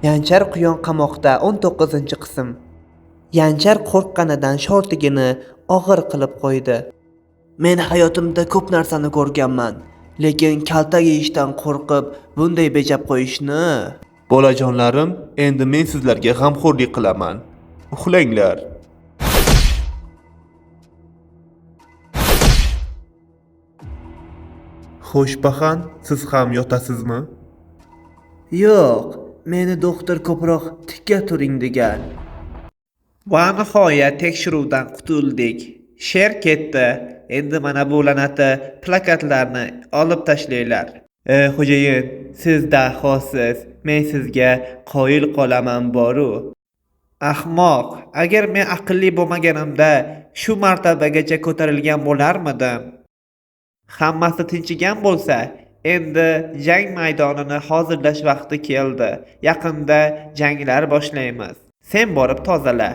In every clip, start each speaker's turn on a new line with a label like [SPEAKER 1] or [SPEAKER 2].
[SPEAKER 1] Yanchar quyon qamoqda 19-qism. Yanchar qo'rqqanidan shortigini og'ir qilib qo'ydi. Men hayotimda ko'p narsani ko'rganman, lekin kaltak yeyishdan qo'rqib bunday bejab qo'yishni.
[SPEAKER 2] Bolajonlarim, endi men sizlarga g'amxo'rlik qilaman. Uxlanglar. Xo'sh, paxan, siz ham yotasizmi?
[SPEAKER 1] Yo'q, meni doktor ko'proq tikka turing degan. Va nihoyat tekshiruvdan qutuldik. Sher ketdi. Endi mana bu la'nati plakatlarni olib tashlanglar. Xo'jayin, siz dahosiz. Men sizga qoyil qolaman boru. Ahmoq, agar men aqlli bo'lmaganimda shu martabagacha ko'tarilgan bo'larmidim? Hammasi tinchigan bo'lsa, endi jang maydonini hozirlash vaqti keldi. Yaqinda janglar boshlaymiz. Sen borib tozala.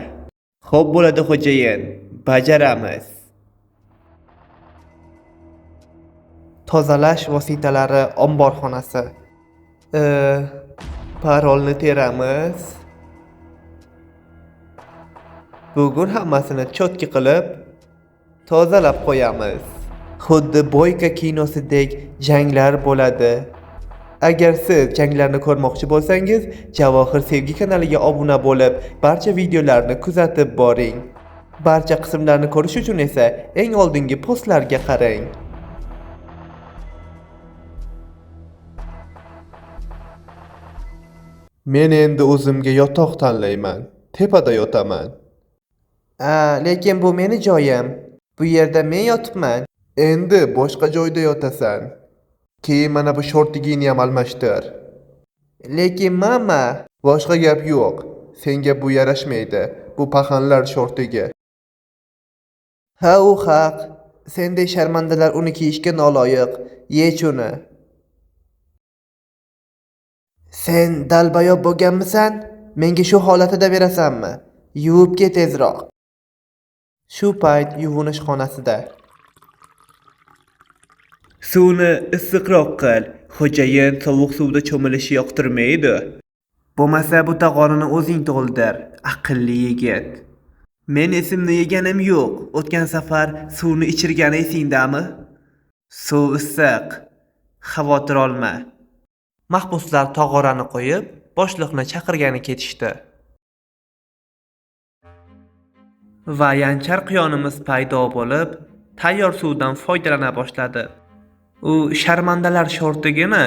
[SPEAKER 1] Xo'p bo'ladi xo'jayin, bajaramiz. Tozalash vositalari omborxonasi. Parolni teramiz. Bugun hammasini chotki qilib tozalab qo'yamiz. Xuddi Boyka kinosidek janglar bo'ladi. Agar siz janglarni ko'rmoqchi bo'lsangiz, Javohir Sevgi kanaliga obuna bo'lib, barcha videolarni kuzatib boring. Barcha qismlarni ko'rish uchun esa eng oldingi postlarga qarang.
[SPEAKER 2] Men endi o'zimga yotoq tanlayman. Tepada yotaman.
[SPEAKER 1] Lekin bu meni joyim. Bu yerda men yotibman.
[SPEAKER 2] Endi boshqa joyda yotasan. Keyin mana bu shortigingni ham almashtir.
[SPEAKER 1] Lekin mama,
[SPEAKER 2] boshqa gap yo'q. Senga bu yarashmaydi. Bu paxanlar shortigi.
[SPEAKER 1] Ha, u haq. Sendek sharmandalar uni kiyishga noloyiq. Yech uni. Sen dalbayob bo'lganmisan? Menga shu holatida berasanmi? Yuvib ket tezroq. Shu payt yuvinish xonasida. Suvni issiqroq qil. Xo'jayin sovuq suvda cho'milishni yoqtirmaydi. Bo'lmasa bu tog'orini o'zing to'ldir, aqlli yigit. Men esimni yeganim yo'q. O'tgan safar suvni ichirgani esingdami? Suv issiq. Xavotir olma. Mahbuslar tog'orani qo'yib, boshliqni chaqirgani ketishdi. Va yanchar quyonimiz paydo bo'lib, tayyor suvdan foydalana boshladi. U sharmandalar shortigini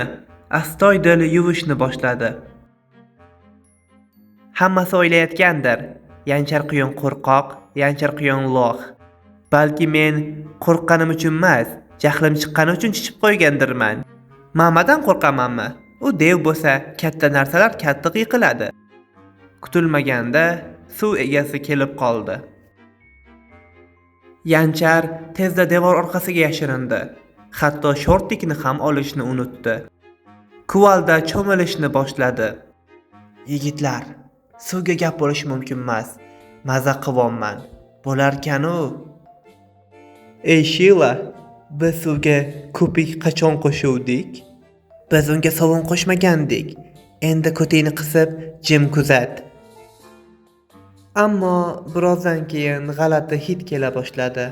[SPEAKER 1] astoydil yuvishni boshladi. Hammasi o'ylayotgandir, yanchar quyon qo'rqoq, yanchar quyon lox. Balki men qo'rqqanim uchun emas, jahlim chiqqani uchun chichib qo'ygandirman. Mamadan qo'rqamanmi? U dev bo'lsa, katta narsalar qattiq yiqiladi. Kutilmaganda suv egasi kelib qoldi. Yanchar tezda devor orqasiga yashirindi. Hatto shortikni ham olishni unutdi. Kuvalda cho'milishni boshladi. Yigitlar, suvga gap bo'lishi mumkin emas. Maza qivonman. Bo'larkan-u. Ey Shila, biz suvga ko'pik qachon qo'shuvdik? Biz unga sovun qo'shmagandik. Endi ko'tingni qisib, jim kuzat. Ammo birozdan keyin g'alati hid kela boshladi.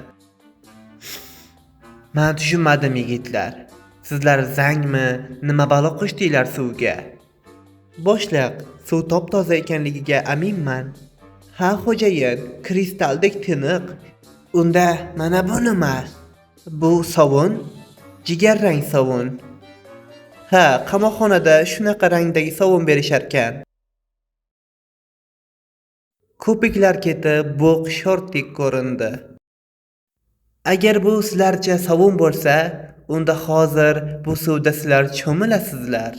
[SPEAKER 1] Men tushunmadim yigitlar. Sizlar zangmi, nima balo qo'shdinglar suvga? Boshliq, suv top-toza ekanligiga aminman. Ha, xo'jayin, kristaldek tiniq. Unda mana bu nima? Bu sovun, jigarrang sovun. Ha, qamoqxonada shunaqa rangdagi sovun berisharkan. Ko'piklar ketib, bo'q shortdek ko'rindi. Agar bu sizlarcha sovun bo'lsa, unda hozir bu suvda sizlar cho'milasizlar.